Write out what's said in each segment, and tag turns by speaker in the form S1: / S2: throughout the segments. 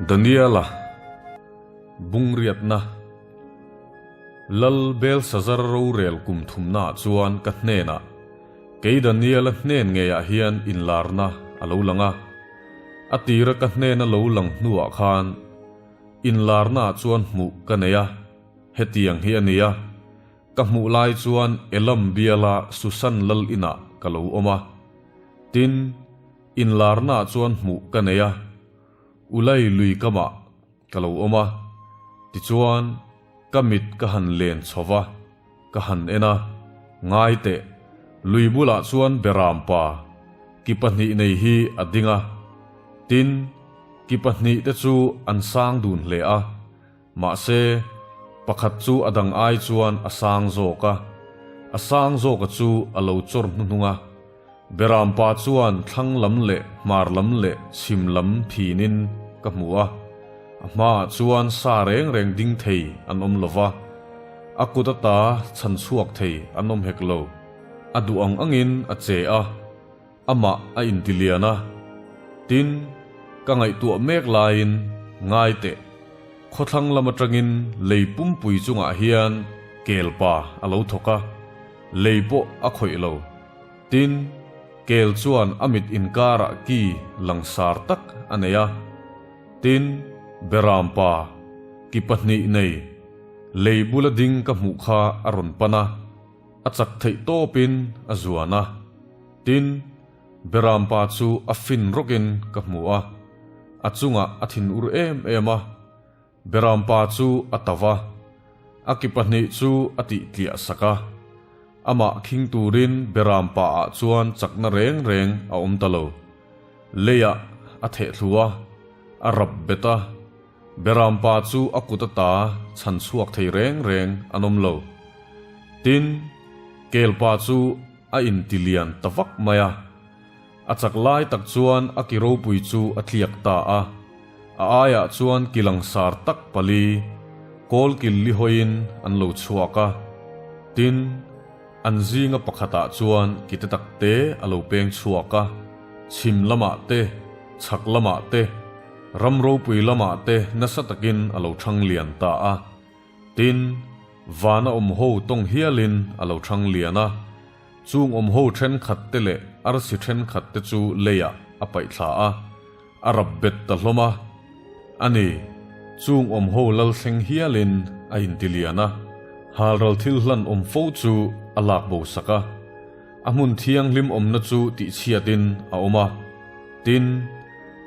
S1: Daniela Bungriatna Lal Belsazar rorel kum thumnaah chuan ka hnenah, Kei Daniela hnen ngeiah hian inlarna a lo lang a. A tira ka hnena lo lang hnuah khan inlarnaah chuan hmuh ka nei a, hetiang hi a ni a, Ka hmuh lai chuan Elam biala Susan lal inah ka lo awm a. Tin, inlarnaah chuan hmuh ka nei a, Ulai lui kamah ka lo awm a. Tichuan, ka mit ka han len chho va, ka han en a, Ngai teh, lui bulah chuan Berampa ki 2 nei hi a ding a. Tin, ki 2 te chu an sang dun hle a. Mahse, pakhat chu a dang ai chuan a sang zawk a, a sang zawka chu a lo chawr hnuhnung a. Berampa chuan thlang lam leh hmar lam leh chhim lam phinin ka hmu a, a hmaah chuan sa reng reng ding thei an awm lo va, a kut ata chhan chhuak thei an awm hek lo. A duh ang angin a che a, Amah a intilian a, tin, ka ngaihtuah mek laiin, Ngai teh, khawthlang lam atangin lei pumpui chungah hian kel pa a lo thawk a, lei pawh a khawih lo. Tin, kel chuan a mit inkarah ki langsar tak a nei a. Tin, Beram pa, ki 2 nei, lei bula ding ka hmuh kha a rawn pan a. A chak theih tawpin a zuan a, tin, Berampa chu a fin rawkin ka hmu a, a chungah a thin ur em em a, Berampa chu a ta va, a ki 2 chu a tih tliah sak a, amah khing turin Berampa ah chuan chakna reng reng a awm ta lo. Leiah a theh thlu a, a rap bet a, Berampa chu a kut ata chhan chhuak thei reng reng an awm lo. Tin, kelpa chu a inti lian ta vak mai a. A chak lai tak chuan a ki ropui chu a tliak ta a. A aiah chuan ki langsar tak pali, kawl kil li hawiin an lo chhuak a. Tin, an zinga pakhatah chuan ki te tak te a lo peng chhuak a, chhim lamah te, chhak lamah te, Ram ropui lamah te nasa takin a lo thang lian ta a. Tin, vana awm ho tawng hialin a lo thang lian a. Chung awm ho thenkhat te leh arsi thenkhat te chu leiah a paih thla a, a rap bet ta hlawm a. A ni, chung awm ho lal thleng hialin a inti lian a. Halral thil hlan awm fo chu a lak bo sak a. A hmun thianghlim awmna chu tihchhiatin a awm a. Tin,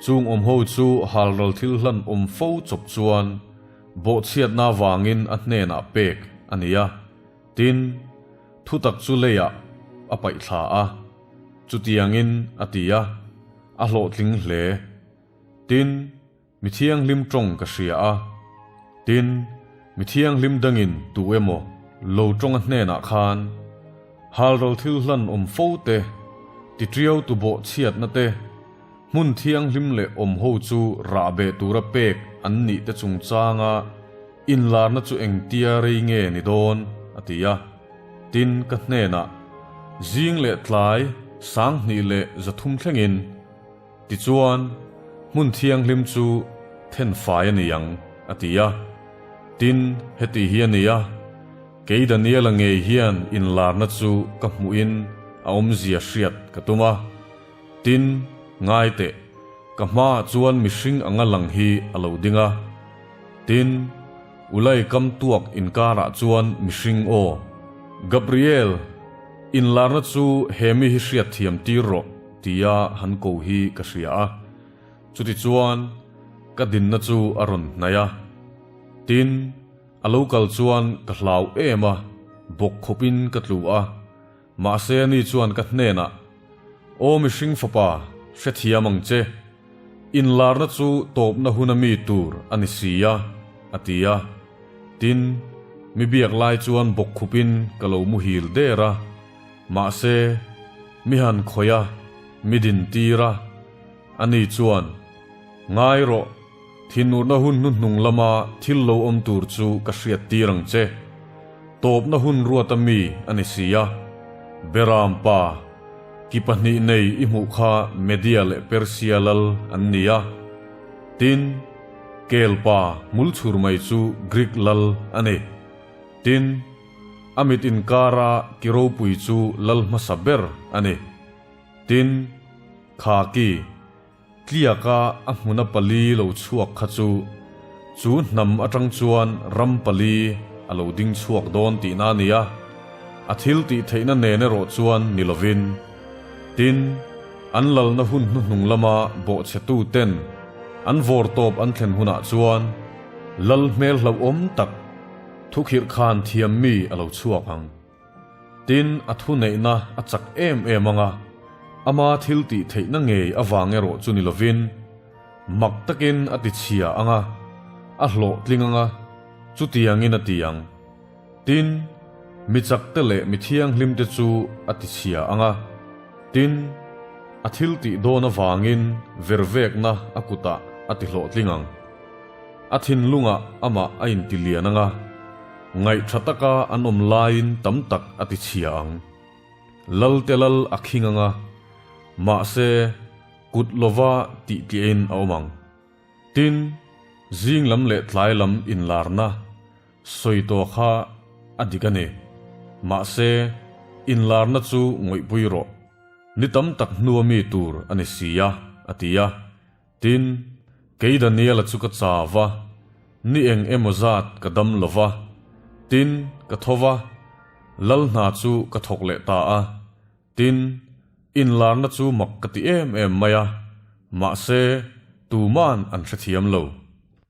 S1: chung awm ho chu halral thil hlan awm fo chawp chuan bawhchhiatna vangin a hnenah pek a ni a. Tin, thutak chu leiah a paih thla a, chutiangin a ti a, a hlawhtling hle. Tin, Mi thianghlim tawng ka hria a, tin, mi thianghlim dangin tu emaw lo tawng a hnenah khan halral thil hlan awm fo te, titriau tu bawh chhiatna te, hmun thianghlim leh awm ho chu rah beh tura pek an nih te chungchanga inlarna chu engtia rei nge ni dawn? a ti a. Tin, ka hnenah, Zing leh tlai 2300 thlengin, Tichuan, hmun thianghlim chu then fai a ni ang, a ti a. Tin, heti hi a ni a, kei Daniela ngei hian inlarna chu ka hmuhin a awmzia hriat ka tum a. Tin, ngai teh, ka hmaah chuan mihring anga lang hi a lo ding a. Tin, Ulai kam tuak inkarah chuan mihring aw, Gabriel, inlarna chu he mi hi hriatthiam tir rawh, Tia han ko hi ka hria a, chutichuan ka dinna chu a rawn hnaih a. Tin, a lo kal chuan ka hlau em a, bawk khawpin ka tlu a. Mahse ani chuan ka hnenah, Aw mihring fapa, hrethiam ang che. Inlarna chu tawpna huna mi tur a ni si a, a ti a. Tin, mi biak lai chuan bawk khupin ka lo muhil der a. Mahse, mi han khawih a, mi din tir a. Ani chuan, Ngai rawh, thinurna hun hnuhnung lama thil lo awm tur chu ka hriat tir ang che. Tawpna hun ruata mi a ni si a. Beram pa, ki 2 nei i hmuh kha Media leh Persia lal an ni a. Tin, Kelpa hmul chhur mai chu Greek lal a ni. Tin, a mit inkara ki ropui chu lal hmasa ber a ni. Tin, Khaki, Tliaka a hmuna pali lo chhuak kha chu, chu hnam atang chuan ram pali a lo ding chhuak dawn tihna a ni a, a thil tih theihna nen erawh chuan ni lovin. Tin, an lalna hun hnuhnung lama bawhchhetu ten an vawr tawp an thlen hunah chuan lal hmel hlauhawm tak thukhirh khan thiam mi a lo chhuak ang. Tin, a thuneihna a chak em em ang a, ama thil tih theihna ngei avang erawh chu ni lovin, mak takin a ti chhia ang a, a hlawhtling ang a, chutiangin a ti ang. Tin, mi chakte leh mi thianghlimte chu a ti chhia ang a, tin, a thil tih dawn avangin vervekna a kutah a ti hlawhtling ang. A thinlungah amah a inti lian ang a, Ngaih tha taka an awm laiin tam tak a ti chhia ang. Lalte lal a khing ang a, mahse kut lova tih tliahin a awm ang. Tin, zing lam leh tlai lam inlarna sawi tawh kha a dik a ni. Mahse, inlarna chu ngawihpui rawh. Ni tam tak hnua mi tur a ni si a, a ti a. Tin, kei Daniela chu ka chau va, ni eng emaw zat ka dam lo va, tin, ka tho va, lal hna chu ka thawk leh ta a. Tin, inlarna chu mak ka ti em em mai a, mahse, tuman an hrethiam lo.